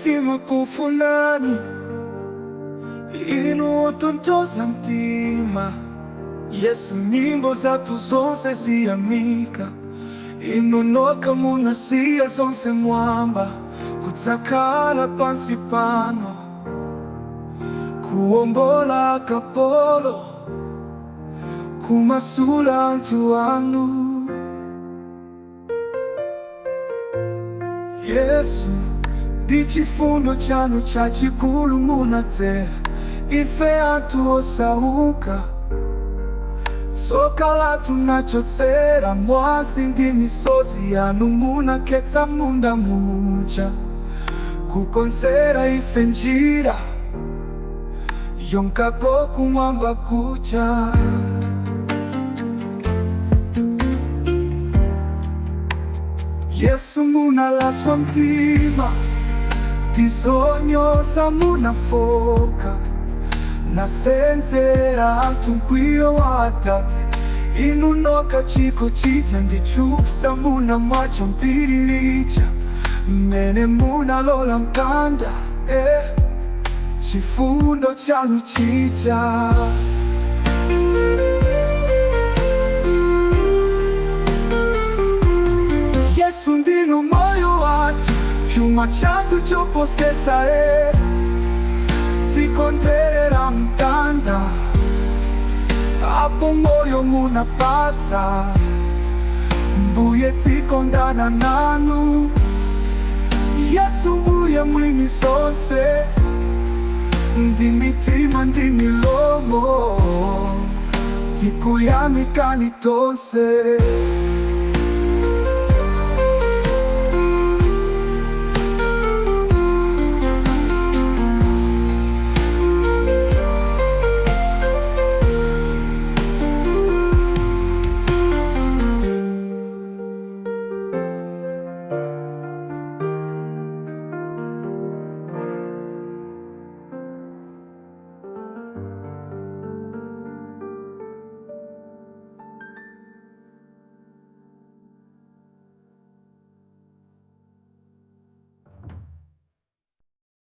Timakufunani, inu otonthoza mtima. Yesu, nyimbo zathu zonse ziyamika inu nokha. Munasiya zonse mwamba kudzakhala pansi pano, kuwombola akapolo, kumasula anthu anu. Yesu, ndi chifundo chanu chachikulu munadzera ife anthu osauka. Tsoka lathu munachotsera, mwazi ndi misozi yanu munakhetsa munda muja, kukonzera ife njira yonkako kumwamba kuja. Yesu, munalaswa mtima ndi zonyoza, munafoka nasenzera anthu mkwiyo wa Atate. Inu nokha chikho chija ndi chupsa munamwa m'phiri lija, mmene munalola mtanda, eh, chifundo chanu chija. Yesu, ndinu moyo wathu, chuma chathu choposetsa, eh. Tikondwerera mtanda, apo moyo munapatsa. Mbuye, tikondana nanu. Yesu, Mbuye mwini zonse, ndi mitima ndi milomo tikuyamikani tonse.